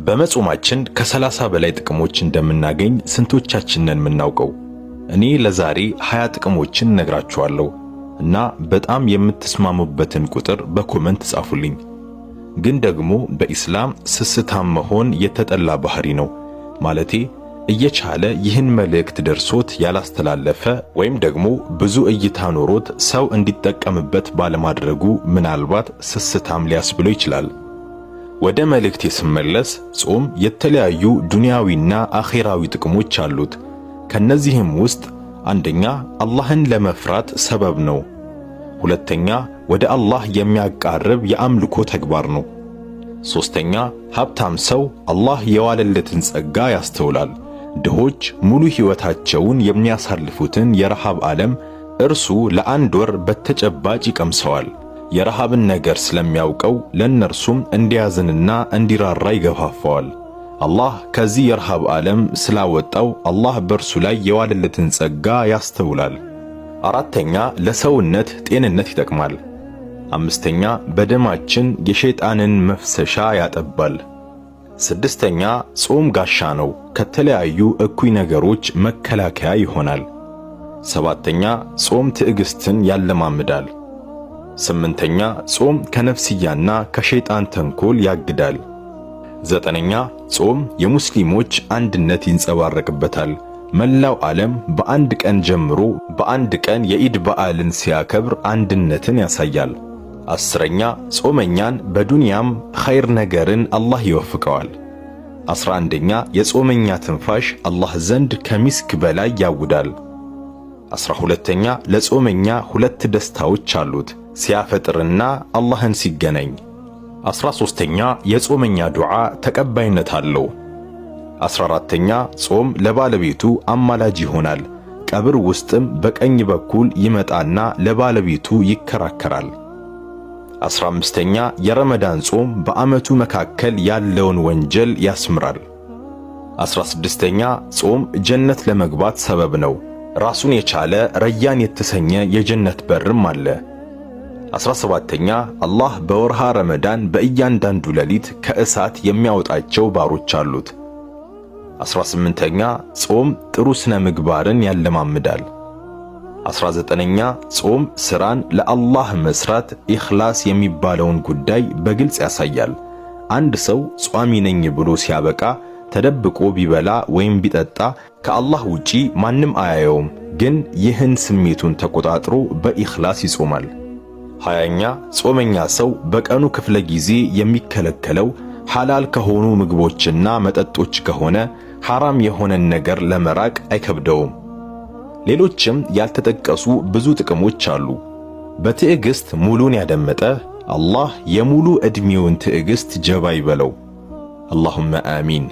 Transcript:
በመጾማችን ከ30 በላይ ጥቅሞች እንደምናገኝ ስንቶቻችን ነን የምናውቀው? እኔ ለዛሬ 20 ጥቅሞችን እነግራችኋለሁ እና በጣም የምትስማሙበትን ቁጥር በ comment ጻፉልኝ። ግን ደግሞ በኢስላም ስስታም መሆን የተጠላ ባህሪ ነው። ማለቴ እየቻለ ይህን መልእክት ደርሶት ያላስተላለፈ ወይም ደግሞ ብዙ እይታ ኖሮት ሰው እንዲጠቀምበት ባለማድረጉ ምናልባት ስስታም ሊያስብለው ይችላል። ወደ መልእክቴ ስመለስ ጾም የተለያዩ ዱንያዊና አኼራዊ ጥቅሞች አሉት። ከነዚህም ውስጥ አንደኛ አላህን ለመፍራት ሰበብ ነው። ሁለተኛ ወደ አላህ የሚያቃርብ የአምልኮ ተግባር ነው። ሶስተኛ ሀብታም ሰው አላህ የዋለለትን ጸጋ ያስተውላል። ድሆች ሙሉ ሕይወታቸውን የሚያሳልፉትን የረሃብ ዓለም እርሱ ለአንድ ወር በተጨባጭ ይቀምሰዋል። የረሃብን ነገር ስለሚያውቀው ለእነርሱም እንዲያዝንና እንዲራራ ይገፋፋዋል። አላህ ከዚህ የረሃብ ዓለም ስላወጣው አላህ በእርሱ ላይ የዋለለትን ጸጋ ያስተውላል። አራተኛ ለሰውነት ጤንነት ይጠቅማል። አምስተኛ በደማችን የሸይጣንን መፍሰሻ ያጠባል። ስድስተኛ ጾም ጋሻ ነው፣ ከተለያዩ እኩይ ነገሮች መከላከያ ይሆናል። ሰባተኛ ጾም ትዕግስትን ያለማምዳል። ስምንተኛ ጾም ከነፍስያና ከሸይጣን ተንኮል ያግዳል። ዘጠነኛ ጾም የሙስሊሞች አንድነት ይንጸባረቅበታል። መላው ዓለም በአንድ ቀን ጀምሮ በአንድ ቀን የኢድ በዓልን ሲያከብር አንድነትን ያሳያል። 10ኛ ጾመኛን በዱንያም ኸይር ነገርን አላህ ይወፍቀዋል። 11ኛ የጾመኛ ትንፋሽ አላህ ዘንድ ከሚስክ በላይ ያውዳል። 12ኛ ለጾመኛ ሁለት ደስታዎች አሉት፣ ሲያፈጥርና አላህን ሲገናኝ። 13ኛ የጾመኛ ዱዓ ተቀባይነት አለው። 14ኛ ጾም ለባለቤቱ አማላጅ ይሆናል። ቀብር ውስጥም በቀኝ በኩል ይመጣና ለባለቤቱ ይከራከራል። 15ኛ የረመዳን ጾም በዓመቱ መካከል ያለውን ወንጀል ያስምራል። 16ኛ ጾም ጀነት ለመግባት ሰበብ ነው። ራሱን የቻለ ረያን የተሰኘ የጀነት በርም አለ። 17ኛ አላህ በወርሃ ረመዳን በእያንዳንዱ ሌሊት ከእሳት የሚያወጣቸው ባሮች አሉት። 18ኛ ጾም ጥሩ ስነ ምግባርን ያለማምዳል። 19ኛ ጾም ስራን ለአላህ መስራት ኢኽላስ የሚባለውን ጉዳይ በግልጽ ያሳያል። አንድ ሰው ጿሚ ነኝ ብሎ ሲያበቃ ተደብቆ ቢበላ ወይም ቢጠጣ ከአላህ ውጪ ማንም አያየውም። ግን ይህን ስሜቱን ተቆጣጥሮ በኢኽላስ ይጾማል። 20ኛ ጾመኛ ሰው በቀኑ ክፍለ ጊዜ የሚከለከለው ሐላል ከሆኑ ምግቦችና መጠጦች ከሆነ ሐራም የሆነን ነገር ለመራቅ አይከብደውም። ሌሎችም ያልተጠቀሱ ብዙ ጥቅሞች አሉ። በትዕግስት ሙሉን ያደመጠ አላህ የሙሉ ዕድሜውን ትዕግስት ጀባ ይበለው። اللهم آمين።